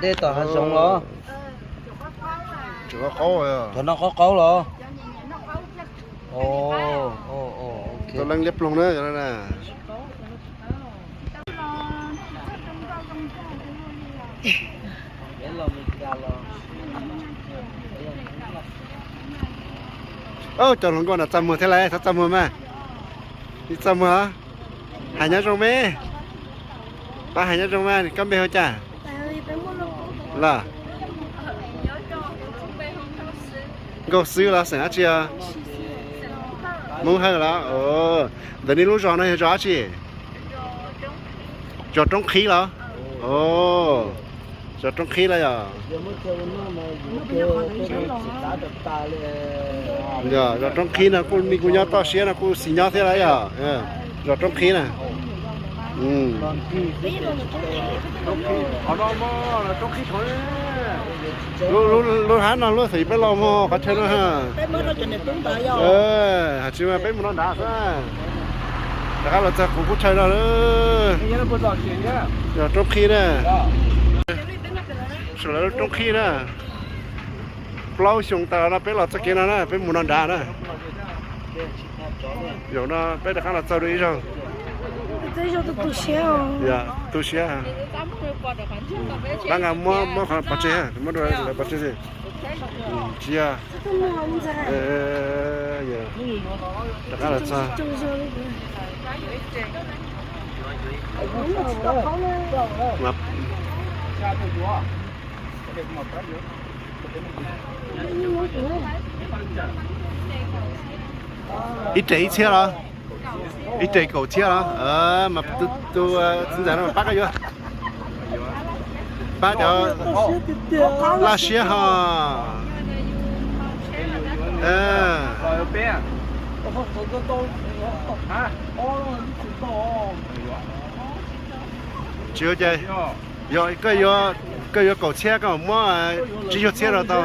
Tej tom hav zoov los? Cov no qaub qaub los? Tus leej liab ploog na. Cov hluas nkauj no txaj muag thiab lauj, txaj muag mas. Txaj muag. Hais nyob zoo me. Pab hais nyob zoo mas, koj npe hu cas? Los? Nkauj Xwb los xeem dab tsi os? Hmoob Hawj los? Ntawm nej lub zos no yog zos dab tsi? Zos Roob Qhib los? Zos Roob Qhib los yog? Yog zos Roob Qhib no kuj me kuj nyob toj siab no kuj xis nyob thiab lauj yog? Zos Roob Qhib na. Lub hab no lub xwm peb los mus qhov chaw no. Hais tsis mas peb mus no nrad xwb. Rov qab los txog kuv qub chaw no lawm. Yog Roob Qhib na. Saum lawv lub Roob Qhib na. Plaub xyoo tas no peb los txoj kev no na, peb mus no nrad na. Zaum no peb rov qab los txog dua ib zaug. Tu siab. Pab nqa muab, muab qhov pov tseg, muab rau lawv pov tseg xwb. Tsis yog. Rov qab los txog. Ib rev ib txhiab los? Ib rev kaum txhiab los? Mas tus txiv ntxawm no pab koj yuav. Pab cov laj siab ho. Tsis ua cas, yog koj yuav, koj yuav kaum txhiab koj muab tsib caug txhiab rau tau.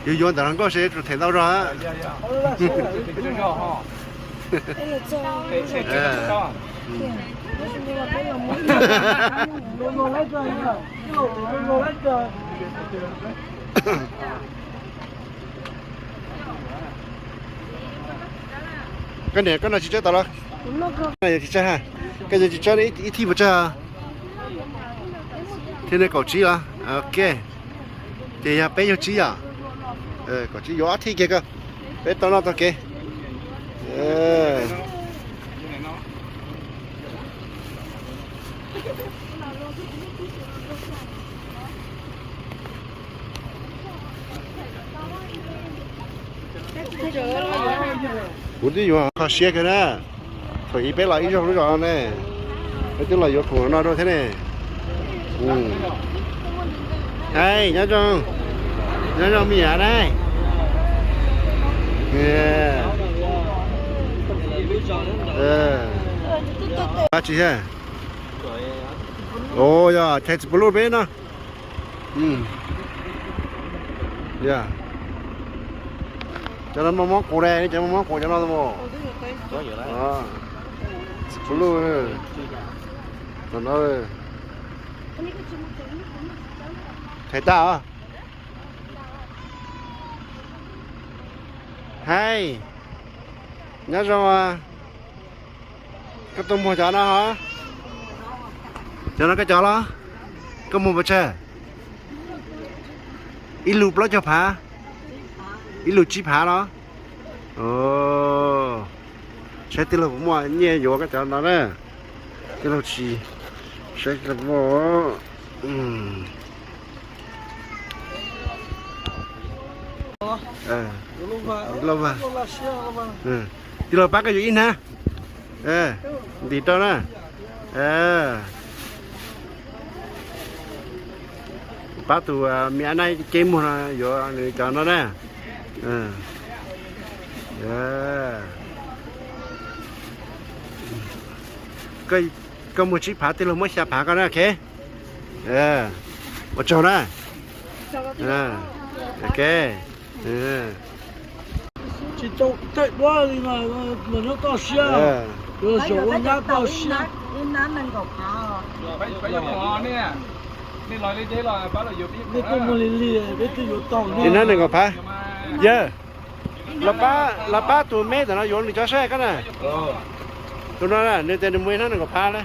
Yog yuav yuav ntawm hluas nkauj seb tsum them ntau zog. Koj niam, koj no tsis tsawb tau los? Koj tsis tsawb, koj tsis tsawb ib thij puas tsawg? Thij nees kaum tsib los? Ok. Ces yog peb caug tsib yom? Kaum tsib yuav ob thij kiag koj. Peb tau noj tau kev. Kuv twb yuav kho siab kawg na. Thaum ub peb los ib zaug lub zos no ne, peb twb los yuav khoom no rau thiab ne. Hais nyob zoo, nyob zoo me nyuam ne. Tsis, o, yog chaw txiv pus luj peb no. Cov no muaj mob qus ne, cov muaj mob qus cov no. Txiv pus luj, tom no. Thaiv tag os. Hais, nyob zoo. Koj tuaj muag cov no hos? Cov no koj cov los? Koj muag pes tsawg? Ib lub plaub caug phav, ib lub tsib phav los? Saib tij laug puas muaj nyiaj yuav koj cov no na. Tij laug tsis, saib tij laug puas muaj. Tij laug pab koj yuav ib hnab. Ntim rau na. Pab tus me ab naib ceb muag no yuav nws cov no na. Koj muag tsib phav, tij laug muab xya phav koj na, ok. Ua tsaug na. Ok. Thaij duab li mas, mas nyob toj siab, zaum ua nyab toj siab. Nej tuaj muag li li, peb twb yuav tau. Ib hnab nees nkaum phav. Yawg, los pab, los pab tus me tam no yuav nws cov saib koj na. Tus no na, nws tias nws muag ib hnab nees nkaum phav na.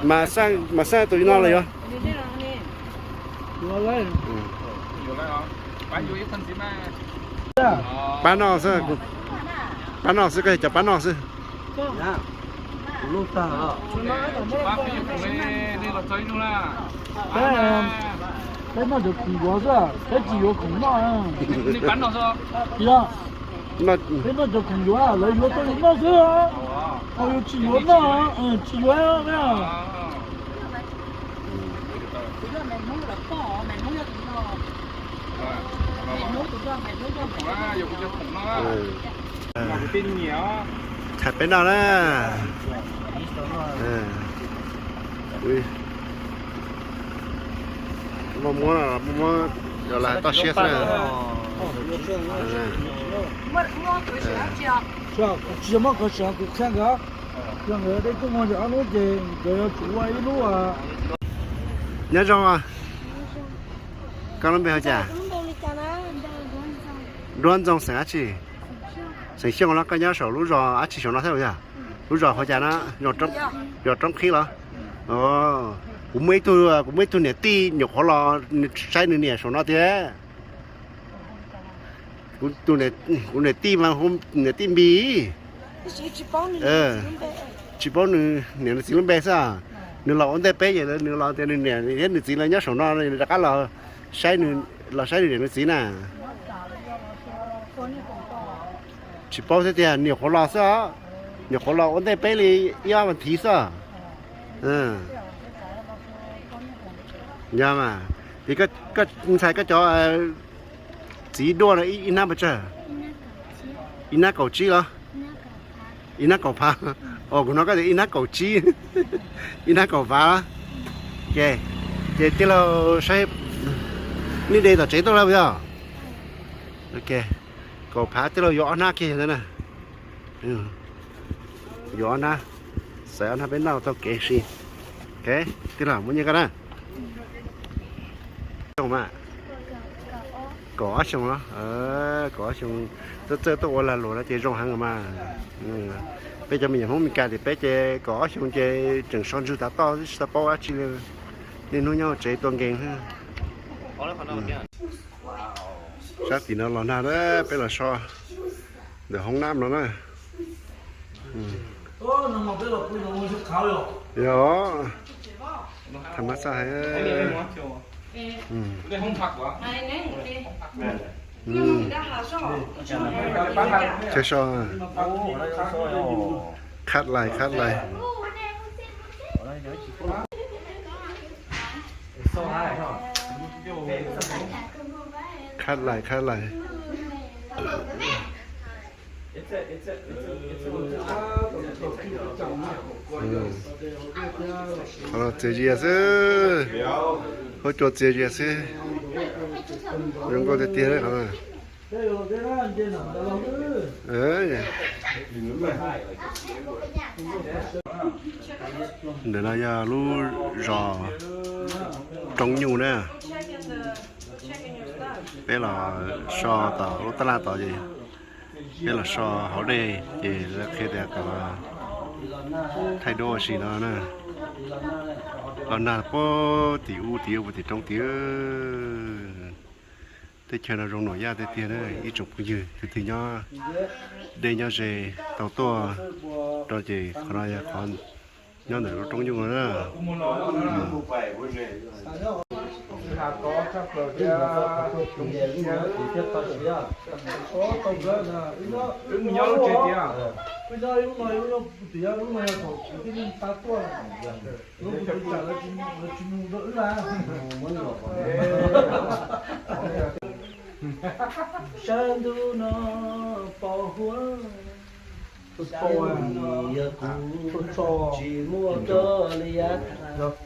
Mas xaj, mas xaj tus no los yuav. Pab noj xwb, pab noj xwb, koj cov pab noj xwb. Peb noj cov khoom yuav xwb, peb tsis yuav khoom noj. Peb noj cov khoom yuav, lawv yuav tau yus noj xwb. Ho yus tsis yuav noj, tsis yuav. Thaij peb noj na. Muab, muab, muab, yog lawv toj siab xwb. Tsis yog muab kov seem, kuv qhia nkawd, yog nkawd dej tuaj muag ob lub ces nkawd yuav tsum ua ib lub. Nyob zoo, koj lub npe hu cas? Duab Ntxoo xeem dab tsi? Xeem Xyooj los? Koj nyob saum lub zos dab tsi saum no thiab yog? Lub zos hu cas na? Zos Roob Qhib los? Kuv muaj ib tug, kuv muaj ib tug niam tij nyuam qhuav los saib nws niam saum no tiag. Kuv niam tij mas hu niam tij Npis. Tsis paub nws niam nws txiv lub npe xwb. Nws los ua ntej peb ces nws los tias nws niam thiab nws txiv los nyob saum no, nws rov qab los saib, los saib nws niam nws txiv na. Tsis paub thiab tiag, nyuam qhuav los xwb os. Nyuam qhuav los ua ntej peb li ib ob vas thiv xwb. Yog mas, es koj ntxhais koj cov txiv duaj no ib hnab pes tsawg? Ib hnab kaum tsib los? Ib hnab kaum phav. Os, kuv hnov koj tias ib hnab kaum tsib, ib hnab kaum phav. Ces, ces tij laug saib, nej de tom tsev tuaj lawm yog? Kaum phav tij laug yuav ob hnab kiag ntawd na. Yuav ob hnab, xaiv ob hnab peb noj tau kev si. Tij laug muab nyiaj koj na. Kaum ob xyoo los? Kaum ob xyoo, txawj txawj tuaj ua lag luam no ces zoo heev mas. Peb cov me nyuam Hmoob Mes Kas tias peb ces kaum ob xyoo ces tseem so ntswg tav toj tsis tau paub dab tsi li. Niaj hnub nyob hauv tsev tua nkees. Sab tim no los nag, peb los so ntawm hoob nab no na. Yog, tham mas xaj hais. Chaw so, khab lais, khab lais. Khab lais, khab lais. Qhov no txias zias xwb. Huab cua txias zias xwb. Zoo nkauj tiag tiag qhov no. Ntawm no yog lub zos Roob Nyuj na. Peb los so tom lub tab laj tod ces peb los so hauv dej ces lawv qhia tias kom thaij duab ua si no na. Los nag puag tim ub tim ub puag tim roob tim. Teb chaws no zoo nuam yaj tiag tiag na ib tsoom phooj ywg, tus twg nyob deb nyob ze tau tuaj rau ces qhov no yog qhov nyob ntawm lub Roob Nyuj no na. Sab ntuj no pos huab, yog kuv tsis muaj koj li yav tas.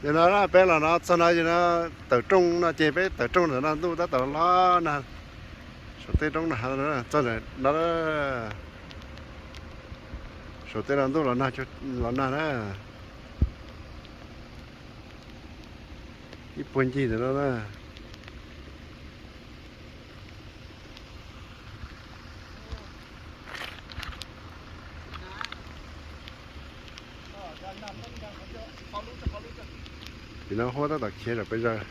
Ces no peb los no txog no ces no tawm rooj no ces peb tawm rooj ntawm no ntuj tab tom los nag. Saum tej roob no txog no, saum tej no ntuj los nag, los nag na. Ib puag ncig ntawm no na. Tim no huab tab tom khiav zom pes zaws.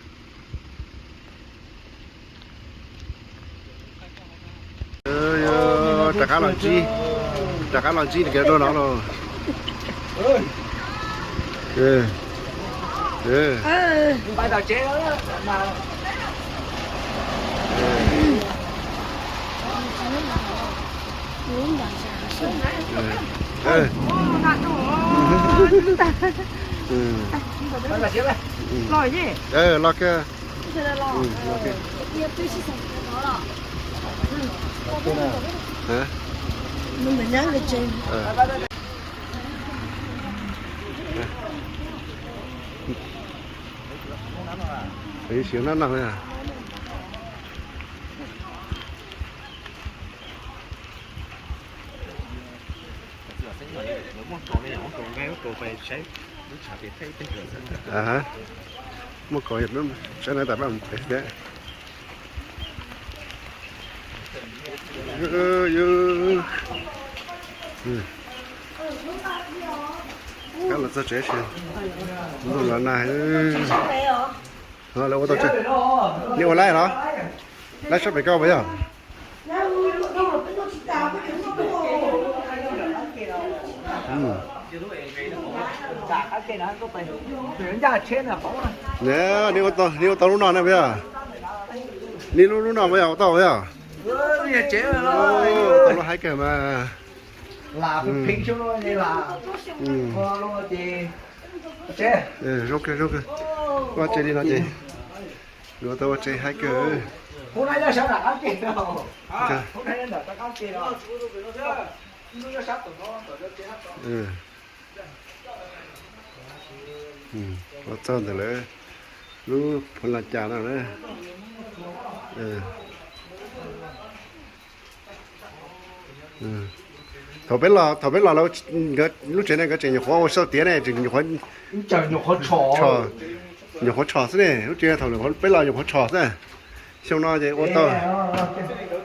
Rov qab los ntsib, rov qab los ntsib nws dua no los. Los kawg. Siv nab no. Muaj kaus, saib na, tam pab mus pem thiab. Kab los txog tsev si, ntuj los nag. Lawv ua tau tsev, nej ua laib los? Laib sab pem koj puas yog? Nej ua tau lub no ne puas yog? Nej lub lub no puas yog, ua tau puas yog? Tau lub haib kawg mas. Zoo kawg, zoo kawg. Ua tsev li no ces yuav tau ua tsev haib kawg. Los txog ntawm lawv lub phuv las cas no na. Thaum peb los, thaum peb los lub tsev ne nkawd tseem nyuam qhuav ua xauj tiav ne, tseem nyuam qhuav, nyuam qhuav tsho xwb ne, lub tsev thaum peb los nyuam qhuav tsho xwb. Xyoo no ces ua tau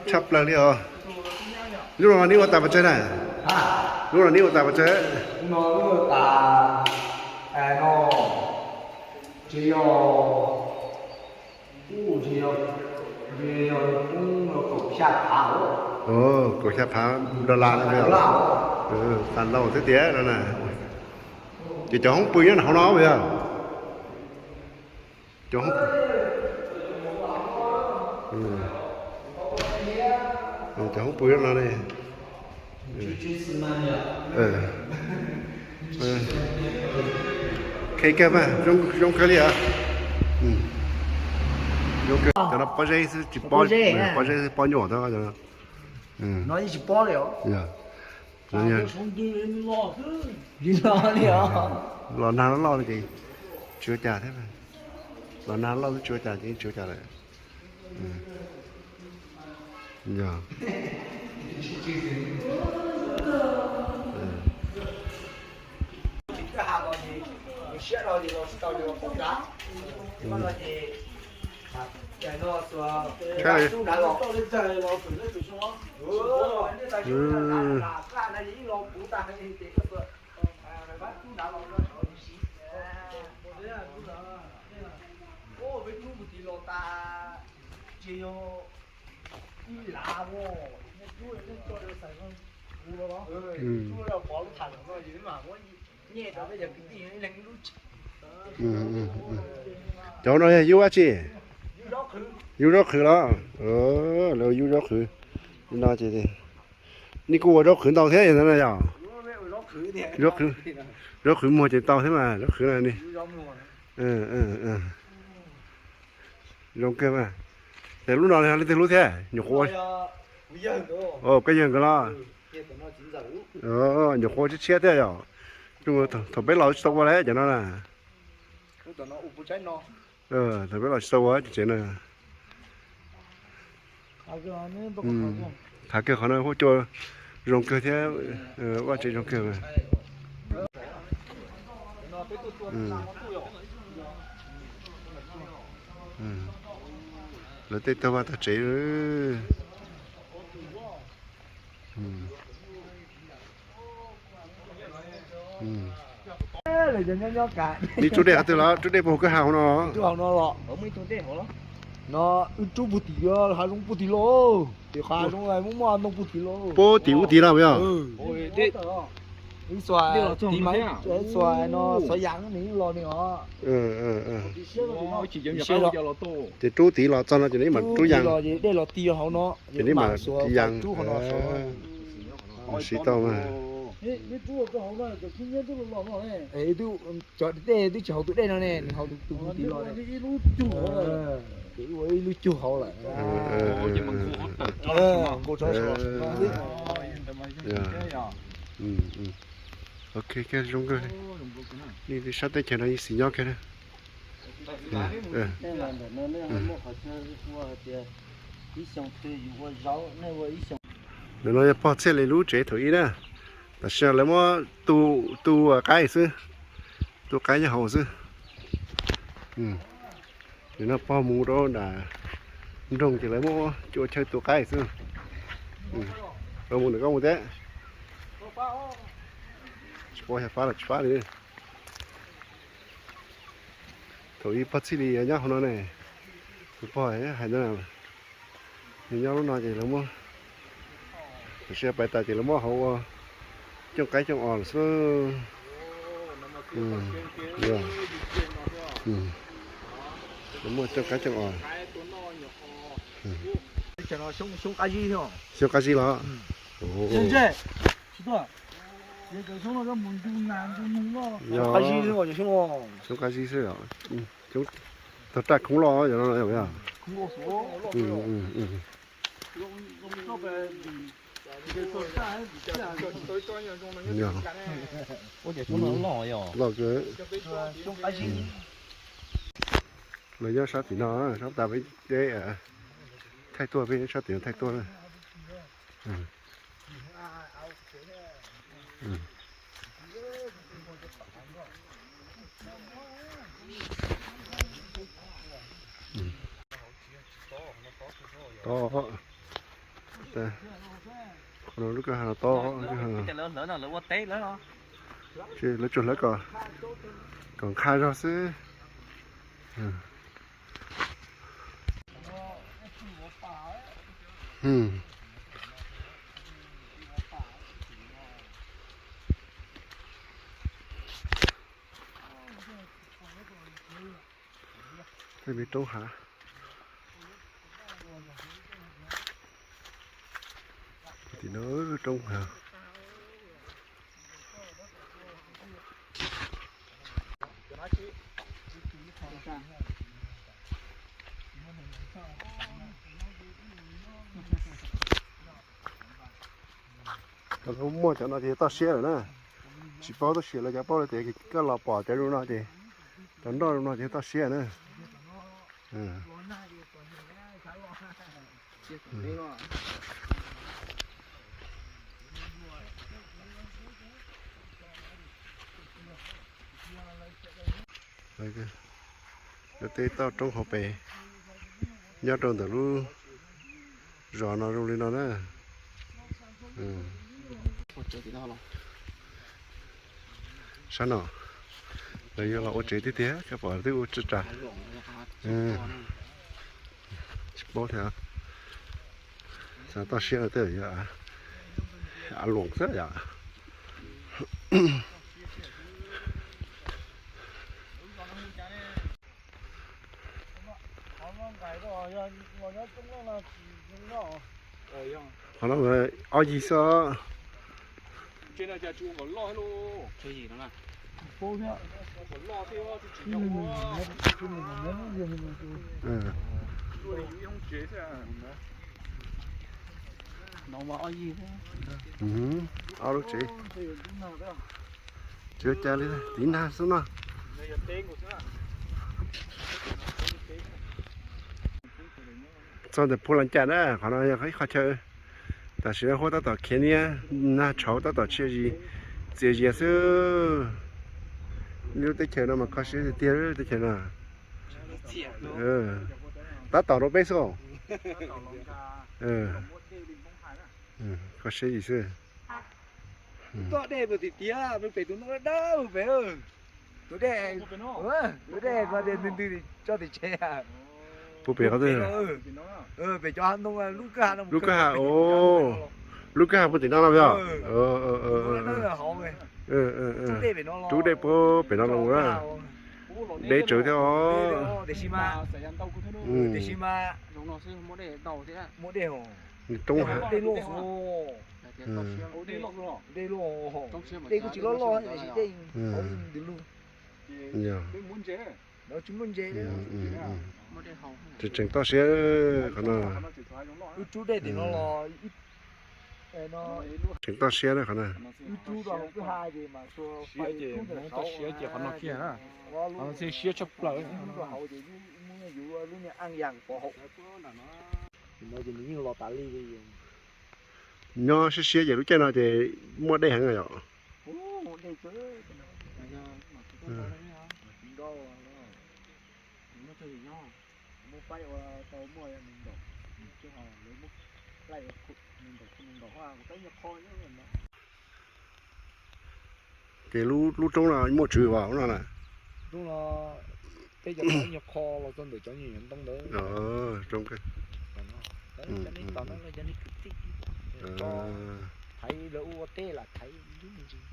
tshaj plaws li os. Lub no neb ua tas pes tsawg na? Lub no neb ua tas pes tsawg? Kaum xya phav dollar no. Tag ntau thiab tiag no na. Ces cov hoob pw nyob hauv no puas yog? Cov hoob, cov hoob pw nyob no ne. Khe kawg mas, zoo kawg li os. Cov no pob zeb xwb tsis pob, pob zeb xwb pob nyuam tau. Los nag loj loj ces tsis ua cas thiab. Los nag loj xwb tsis ua cas ces tsis ua cas lawm. Yog. Cov no yog yub dab tsi? Yub zaub qhwv los? Lawv yub zaub qhwv no ces nej kuj ua zaub qhwv ntau thiab no yog? Zaub qhwv muag ces ntau thiab mas zaub qhwv no ne. Zoo kawg mas. Ces lub no yog leej twg lub thiab? Nyuam qhuav, koj yawg nkawd los? Nyuam qhuav tshiab tshiab thiab yom. Thaum peb los tsis tau ua li cov no na. Thaum peb los tsis tau ua cov tsev na. Hav kawg qhov no huab cua zoo kawg thiab, vaj tsev zoo kawg. Lawv tej tag vaj tag tsev. Neb rub dej qhov twg los? Rub dej puag hauv koj hav hauv no? No wb rub puag tim hav zoov puag tim los, tim hav zoov muaj muaj ntoo puag tim los. Puag tim ub tid los yog? Wb xuas tim mas, xuas no xov yas nws los nws os. Ces rub tid los txog no ces neb mam rub yas. Dej los ti hauv no ces neb mam rub yas. Siv tau mas. Cov dej twb tsis haus tus dej no ne, nws haus tus puag tim los. Ces ua ib lub cug hauv lawm. Ok, zoo nkauj. Nej sab teb chaws no yeej xis nyob kawg na. Ntawm no yog pog Txhiaj Lis lub tsev thaum ub na. Tam sim no lawv muab tu, tu qaib xwb, tu qaib nyob hauv xwb. Nim no pog mus rau nram nroog ces lawv muab cua chaw tu qaib xwb. Pog mus ntawm koj mus thiab. Tsis paub xyov fab los tsis fab li. Thaum ub pog Txhiaj Lis nyob hauv no ne, tus pog hais ntawd, nws nyob lub no ces lawv muab, tam sim pais tas ces lawv muab hauv ua cooj qaib cooj os lawm xwb. Lawv muaj cooj qaib cooj os. Xyoob qab zib los? Xyoob qab zib xwb. Tog raj khoob loj yog no. Loj kawg. Lawv nyob sab tim no, sab tas peb thaij tuaj, peb sab tim no thaij tuaj na. Tod, qhov no lub kwj ha no tod, lawv tsuas hlawv kom, kom nqha zog xwb. Tej me roob hav. Tim no roob hav. Muaj cov no ces toj siab lawm na. Tsis paub toj siab lawv cov paub li tias koj los pom cov zoo no ces, cov nroj zoo no ces toj siab na. Lawv tej toj roob hauv pes. Nyob rau ntawm lub zos no zoo li no na. Sab no, lawv yuav los ua tsev tiag tiag, koj pom twb ua tsawg tsawg. Tsis paub thiab. Xav toj siab no tej yog av luam xwb yom. Qhov no ob yig xwb. Ob lub tsev. Tsis ua cas li, tiv nag xwb no. Txog ntawm Phu Las Cam na, qhov no yog ib qho chaw tam sim no huab tab tom khiav niab, nag tshauv tab tom txias zis, txias zias xwb. Lub teb chaws no mas kho siab tiag tiag, teb chaws no. Tab tom rau peb xwb. Kho siab zis xwb. Toj dej pem tim tiav, pem tus no dawb pem. Tus dej, tus dej ko ntws ntws tso tim tsev. Puag pem qhov twg? Pem cov hav ntoo, lub kwj ha, lub kwj ha puag tim no los yog? Rub dej puag pem no los na. Deb tsawv thiab os. Tiam sis mas, tiam sis mas, nws roob hav. Dej kuj tsis loj loj, tiam sis dej hauv ntws lug. Tseem tseem toj siab qhov no. Wb rub dej tim no los, tseem toj siab na qhov na. Wb rub rau hauv kwj ha ces mas toj siab ces qhov no kiag na. Qhov no txhij siab tshaj plaws. Wb rub rau hauv ces wb muab yuav lub niag aj yas pov hauv. Tim no ces nws yeej los tas li li. Nyob siab siab ces lub caij no ces muaj dej heev yom. Ces lub roob no muaj tswv vas no na. Roob no peb cov nyuag qho los txog ntawm cov nyuag ntoo ntawd. Roob, cov nej tos no cov nej kwv tij, thaiv lawv ua teb lam thaiv ib ntsis.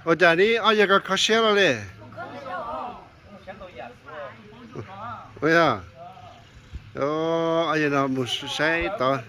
Ua cas neb ob yawg ko kho siab los li? Ua yog, ob yawg no mus saib tod.